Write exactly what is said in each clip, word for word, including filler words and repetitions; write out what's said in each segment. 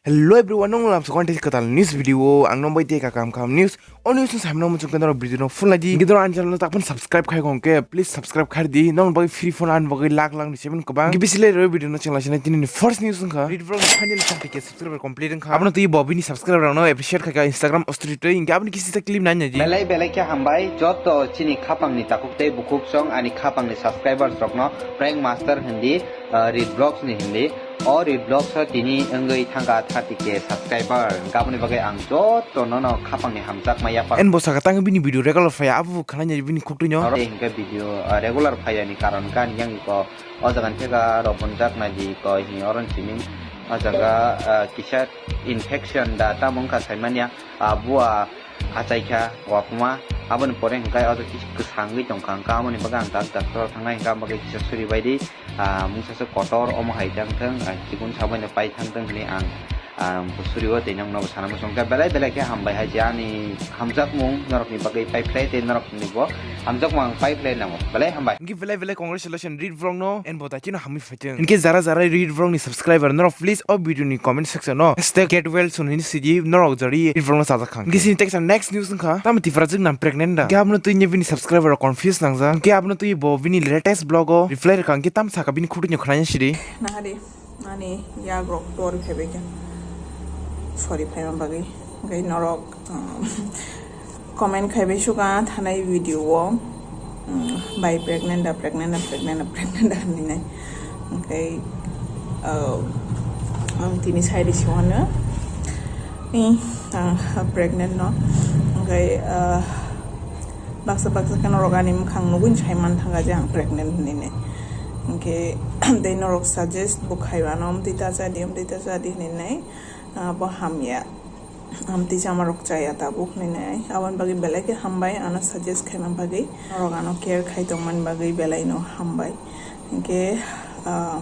Hello everyone, nong lam sokon tei kwtal news video o ang nong bai tei ka kam kam news. O news no samno muchung kendo video no full lagi. Gidro an channel tak pun subscribe khai kong ke, please subscribe khai di. Nong bai free phone an bagwi lak lak ni seven kwbang. Gibi sile roi video no chengla sina tini ni first news wngkha. Read vlog ni finally thirty K subscriber complete wngkha. Abno tei Bobby ni subscriber no appreciate khai ka Instagram story tei inke abni kisi ta clip nai nai di. Belai belai khe hambai joto chini khapang ni takhuk tei bukhuk song ani khapang ni subscribers rok no prank master hindi, ah, Read Vlogs ni hindi. O Read Vlogs o tini wngwi thangkha thirty K subscriber. Gaboni bagwi ang joto nono khapang ni hamjakma yapar. En bo saka tang bini video regular phaya, abo khana ni bini khukti no. Oro hingke video, ah, regular phaya ni karon kani yang ko o jaga ni theka rok bonjak nai di ko hi oron sini o jaga, ah, kisa infection da tamo wngkha saimanya, ah, bua achaikha wapuma. Aboni pore hingke o jaga kisa kwsangwi tongkha, hingke amoni bagwi ang tak doctor o thangnai hingke ang bagwi kisa suri bai di. Ah, mungsa se kotor omo hai tang thang, ah, chikun sabai no pai thang thang hwnwi ang, ah, bo suri o tei nong nobo sana muchung khe belai belai khe hambai hai je ani hamjakmung norok ni bagwi pai phlai tei norok ni bo hamjakmung ang pai phlai nango belai hambai. Hingke belai belai congratulations Read Vlog no, en bo daikhe no hamwi phaiteng. Hingke jara jara Read Vlog ni subscriber norok please o video ni comment section no hashtag get well soon hwnwi sidi norok jari Read Vlog no sajak kha. Hingke sini text next news wngkha tamo Tiprajwk nam pregnant da. Hingke abono twi bini subscriber rok confuse nangjak. Hingke abono twi bo bini latest vlog o reply rwkha, hingke tam saka bini khutui no khwnaya sidi. Nahari, ani yagrok tor khebe khe. Sorry, phaima bagwi. Hingke norok, um, comment khaibai suka thanai video o, um, bai pregnant da, pregnant da, pregnant da, pregnant da hwnwi nai. Hingke, um, ang tini sai risi wano. Ni, ang pregnant no. Hingke, uh, baksa baksa khe norok ani mwkhang nugwi sai man thanga je ang pregnant hwnwi nai. Hingke, tei norok suggest bo khai mano, amtwi ta cha di, amtwi ta cha di hwnwi nai. Ah, bo hamya. Amtwi chama rok chaya tabuk hwnwi nai. Aboni bagwi belai khe hambai, ano suggest khaima bagwi. Norok ano care khai tongmani bagwi belai no hambai. Hingke, ah,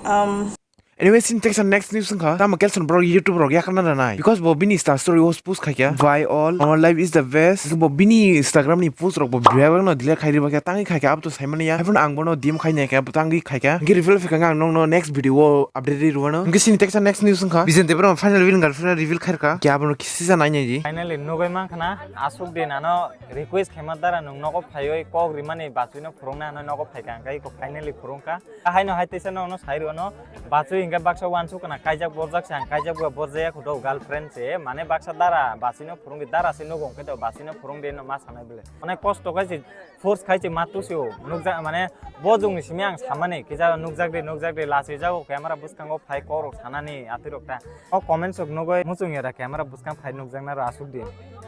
um, Anyway, sini text next news wngkha. Tamo Kelson bro YouTube rok yakna da nai. Because bo bini Insta story o post khaikha. Why all our life is the best. Bo bini Instagram ni post rok bo biya no delete khai riba khe tangwi khaikha, abo to saimani ya. Haibon ang bono D M khai nai kha, tangwi khaikha. Hingke reply phikha ang nongno next video o update ri rwano. Hingke sini text next news wngkha. Bijen Debra final win girlfriend reveal khairkha. Kya bono kisi ja nai nai di. Finally nugwi mankha na, aswk din ano request khaima dara nwng nogo phaiwi kok rimani bachwino phurungna hwnwi nogo phaikha, hingke iko finally phurungkha. Haino hai teisa no, no sai rwno, bachwi hingke baksa uansuk kana kaijak borjak se ang kaijak bo borjaya khudo girlfriend se, mane baksa dara bachwino phurungdi, dara se nugo hingke to bachwino phurungdi no ma sanai bole. Mane kosto khai se force khai se ma tusi o, nukjak mane bo jungni simi ang samani, kisa nukjak de, nukjak de, lachi jago camera bwskango phai kok rok sanani atwi rok ta. O comments rok nugwi muchung ya da camera bwskang phai nukjakna rw aswk di.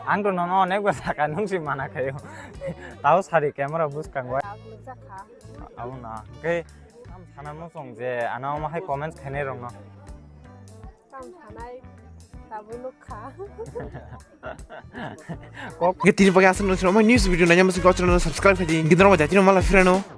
Ang to nono onek bar saka nung si mana khaio. Tao sari camera bwskango. Ang nukjakha. Abo na. Hingke tam sana muchung je ano omo hai comments khainai rokno. Tam sanai tabuk nukha. Kok. Hingke tini bagwi aswk nung sino omo news video nanya muchung kok channel subscribe khai di. Hingke norok bai tini mala phirano.